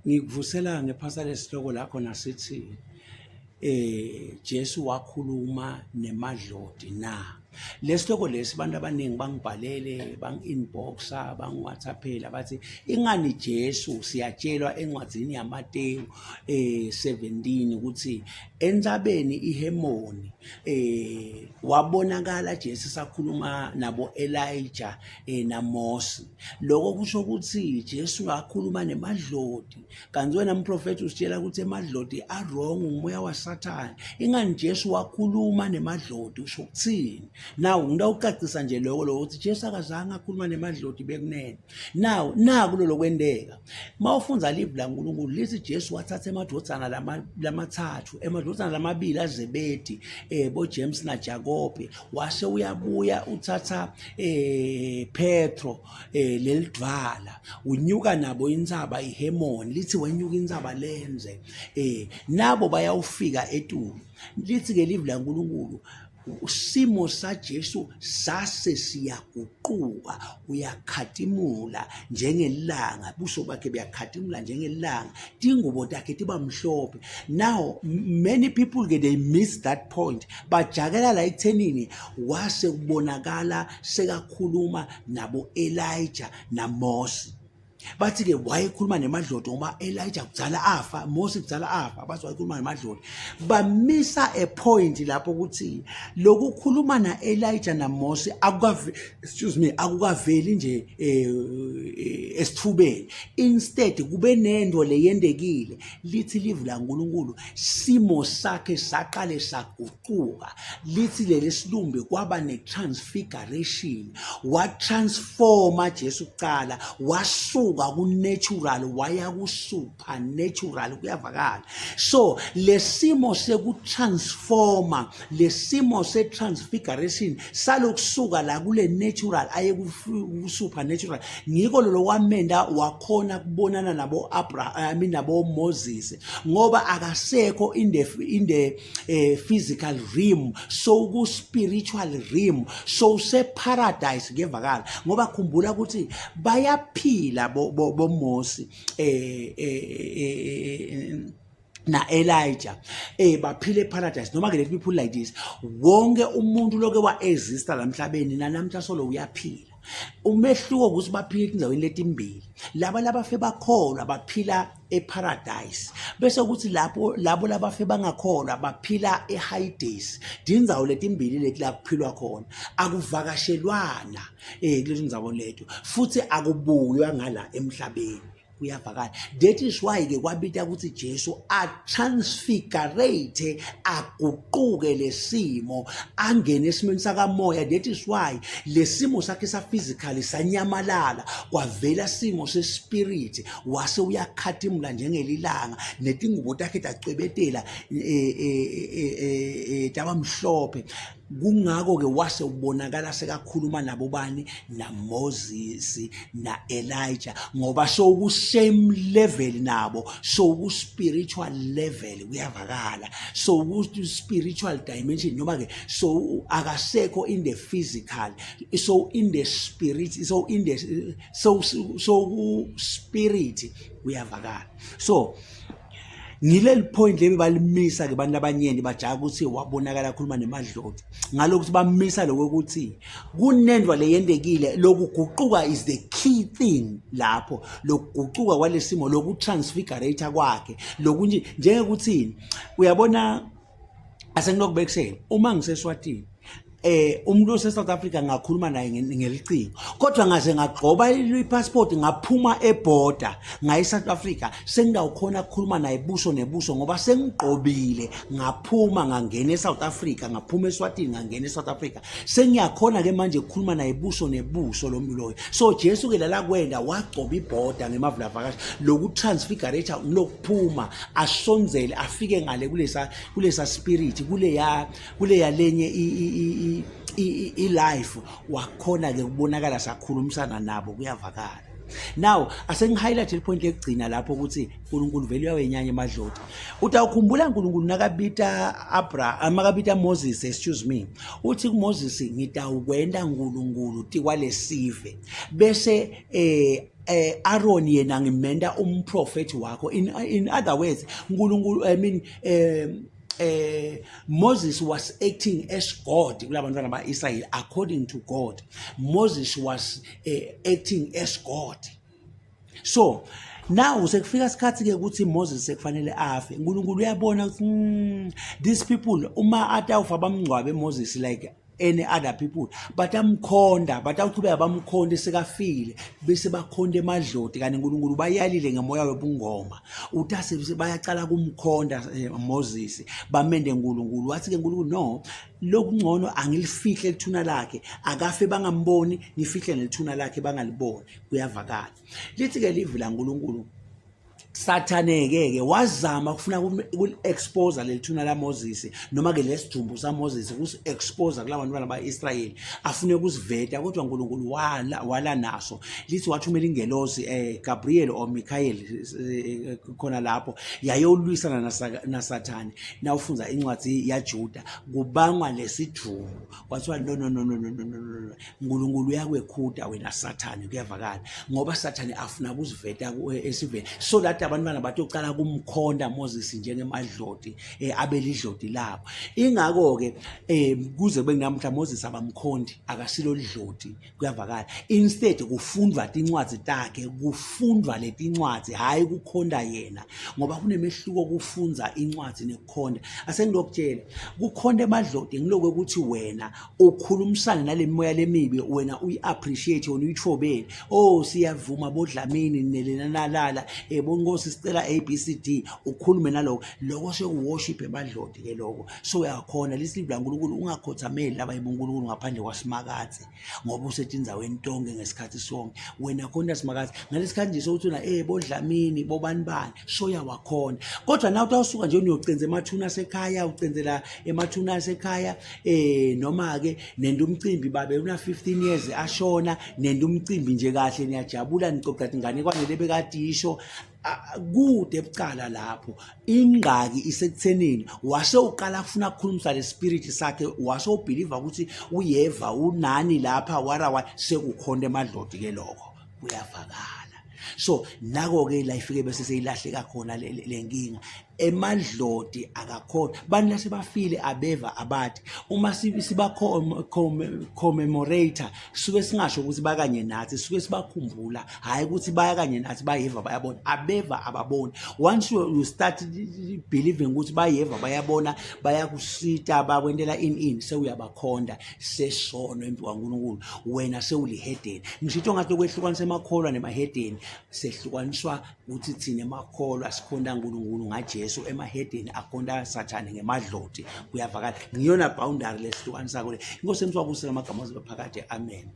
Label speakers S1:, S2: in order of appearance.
S1: Ngikuvusela ngephasa lesihloko la khona sithi Jesu wakhuluma nemadloti na. Lesihloko lesi abantu abaningi bangibhalele, bangi-inbox-a, bangi-WhatsApp-ela bathi ingani Jesu siyatshelwa encwadzini yaMatewu 17 ukuthi entsabeni iHemoni wabonakala Jesu sakhuluma nabo Elijah naMose. Lokho kusho ukuthi Jesu wakhuluma nemadloti kanti wena mprofethi usitshela ukuthi emadloti a-wrong ngumoya waSathane. Ingani Jesu wakhuluma nemadloti usho ukuthini? Now ngitawucacisa nje lokho lokho ukuthi Jesu akazange akhuluma nemadloti bekunene. Now naku lolo kwenteka. Mawufundza live laNkulunkulu lithi Jesu wathatha emadvodzana lamathathu, emadvodzana lamabili aZebedi, bo James naJakobe, wase uyabuya uthatha Petro lelidvwala unyuka nabo intsaba iHemon lithi wenyuka intsaba lenze nabo bayawufika etulu lithi ke live laNkulunkulu usimo saJesu sase siyaguquka uyakhatimula njengelanga buso bakhe buyakhatimula njengelanga tingubo takhe tiba mhlophe now many people ke they miss that point bajakela la ekuthenini wase kubonakala sekakhuluma nabo Elijah naMose bathi ke wayekhuluma nemadloti ngoba Elijah kudzala afa Mose kudzala afa bathi wayekhuluma nemadloti bamisa a point lapho ukuthi lokukhuluma na Elijah na Mose akukavi excuse me akukaveli nje eh, eh, esithubeni instead kube nento leyendekile lithi live laNkulunkulu simo sakhe saqale saguquka lithi leli silumbi kwaba ne-transfiguration watransforma Jesu kuqala wasuka ku-natural waya ku-supernatural kuyavakala so lesimo sekutransforma lesimo se-transfiguration salokusuka la kule natural aye ku-supernatural ngiko lolo wamenda wakhona kubonana nabo Abraham I mean nabo Moses ngoba akasekho in the in the physical realm so ku spiritual realm so se paradise kuyevakala ngoba khumbula ukuthi bayaphila bo, bo, bo Moses eh, eh, eh, eh na Elijah baphile eparadise noma ke let me put like this wonke umuntu loke wa exista la emhlabeni nanamhla solo uyaphila umehluko ukuthi baphila etindaweni letimbili laba labafe bakholwa baphila eparadise bese kuthi lapho labo labafe bangakholwa baphila eHades tindzawo letimbili leti la kuphilwa khona akuvakashelwana kulezi ndzawo leto futhi akubuywa ngala emhlabeni kuyavakala that is why ke kwabita ukuthi Jesu a transfigurate aguquke lesimo angene esimeni sakamoya that is why lesimo sakhe sa physically sanyamalala kwavela simo sespirit wase uyakhatimula njengelilanga netingubo takhe tacwebetela eh, eh, eh, tabamhlophe Kungakho-ke wase ubonakala sekakhuluma nabo bani naMoses na-Elijah ngoba sowuku-same level nabo sowuku-spiritual level kuyavakala sowuku-spiritual dimension noma-ke so akasekho in the physical so in the spirit so in the so so spirit kuyavakala so ngileli point leli balimisa ke abantu abanyeni bajaka ukuthi wabonakala akhuluma nemadloti ngalokuthi bamisa lokho ukuthi kunendwa leyendekile lokuguquka is the key thing lapho lokuguquka kwalesimo lokutransfigurate kwakhe lokunje njengekuthini uyabona asenginokubekisela uma ngiseswatini umuntu ose South Africa ngakhuluma naye ngelicingo kodwa ngaze ngagqoba i-passport ngaphuma eborder ngaye South Africa sengidawukhona ukukhuluma naye buso nebuso ngoba sengigqobile ngaphuma ngangena eSouth Africa ngaphuma eSwatini ngangena eSouth Africa sengiyakhona ke manje ukukhuluma naye buso nebuso lo muntu loyo so Jesu ke lala kwenda wagcoba iborder ngemavula loku transfigurate lokuphuma asonzele afike ngale kulesa kulesa spirit kuleya kuleya lenye i-life wakhona ke kubonakala sakhulumisana nabo kuyavakala now asengi-highlight le point yekugcina lapho ukuthi uNkulunkulu vele uyawenyanya emadloti utawukhumbula uNkulunkulu nakabita Abraham makabita Moses excuse me uthi kuMoses ngitawukwenda uNkulunkulu tikwalesive bese eh Aaron yena ngimenta umprofeti wakho. In other words, uNkulunkulu, I mean, Moses was acting as God kulabantwana ba-Israel. According to God, Moses was acting as God. So now sekufika isikhathi ke ukuthi Moses sekufanele afe. uNkulunkulu uyabona ukuthi these people, uma atawufa bamngcwabe Moses like any other people, batamkhonda, batawuchubeka bamkhonde sekafile, bese bakhonda emadloti. Kanti uNkulunkulu bayalile ngemoya webungoma, utase bayacala kumkhonda Moses, bamende uNkulunkulu. Wathi ke uNkulunkulu, "No, lokungcono angilifihle lithuna lakhe, akafe bangamboni, ngifihle nelithuna lakhe bangaliboni." Kuyavakala. Lithi ke livi laNkulunkulu, Sathane ke ke wazama ukufuna ukuli-expose leli thuna laMoses, noma ke lesidumbu saMoses, ukusi-expose kulabantwana ba-Israyeli, afune ukusiveta, kodwa uNkulunkulu wala naso. Lithi wathumela ingelosi, Gabriel or Michael, khona lapho yayolwisana naSathane. Nawufunza incwadi yaJuda, kubangwa lesidumbu, kwathiwa, "No, no, no, no, no, no, no, no, uNkulunkulu uyakwekhuta wena Sathane." Kuyavakala, ngoba Sathane afuna ukuziveta esiveni so that abantwana batocala kumkhonda Moses njengemadloti, abelidloti labo. Ingakho ke kuze kube namhla Moses abamkhondi, akasilo lidloti. Kuyavakala. Instead kufundwa tincwadzi takhe, kufundwa letincwadzi, hayi kukhonda yena, ngoba kunemehluko kufunza incwadzi nekukhonda. Asengilokutshela, kukhonda emadloti ngiloko ukuthi wena ukhulumisane nale moya lemibi, wena uyi-appreciate, wena uyithobele. "Oh, siyavuma boDlamini nelena nalala, bonkosi, sicela A B C D." Ukhulume naloko, loko sekuworship emadloti ke loko. So uyakhona lisivi laNkulunkulu, ungakhothameli laba boNkulunkulu ngaphandle kwaSimakadze, ngoba usetindzaweni tonke ngesikhathi sonke. Wena khona Simakadze ngalesikhathi nje sokuthi una boDlamini, bobani bani, so uyawakhona. Kodwa nawe utawusuka nje uyocenza emathuna asekhaya, ucenzela emathuna asekhaya, noma ke nenda umcimbi, babe una 15 years ashona, nenda umcimbi nje kahle, niyajabula, nicoca inganekwane lebekadisho kude bucala lapho. Ingqaki isekuthenini wase uqala kufuna ukukhulumisa le spirit sakhe, wase ubelieve ukuthi uyeva unani lapha wara wa sekukhonta emadloti ke lokho. Kuyavakala. So nako ke la ifike bese seyilahleka khona le nkinga. Emadloti akakhona, bantu lasebafile abeva, abati. Uma siba commemorate, suke singasho ukuthi bakanye nathi, suke sibakhumbula, hayi ukuthi baya kanye nathi, bayeva, bayabona. Abeva, ababoni. Once you start believing ukuthi bayeva, bayabona, bayakusita, bakwentela in sewuyabakhonda, sesono embi kwaNkulunkulu, wena sewulihedeni. Ngisho ngathi lokwehlukanisa emakholwa nemahedeni, sehlukaniswa ukuthi thina emakholwa sikhonta uNkulunkulu ngaJesu, emahedeni akhonta Sathane ngemadloti. Kuyavakala. Ngiyona boundary lesihlukanisa kule. Inkosi emswabusela amagama azibe phakade. Amen.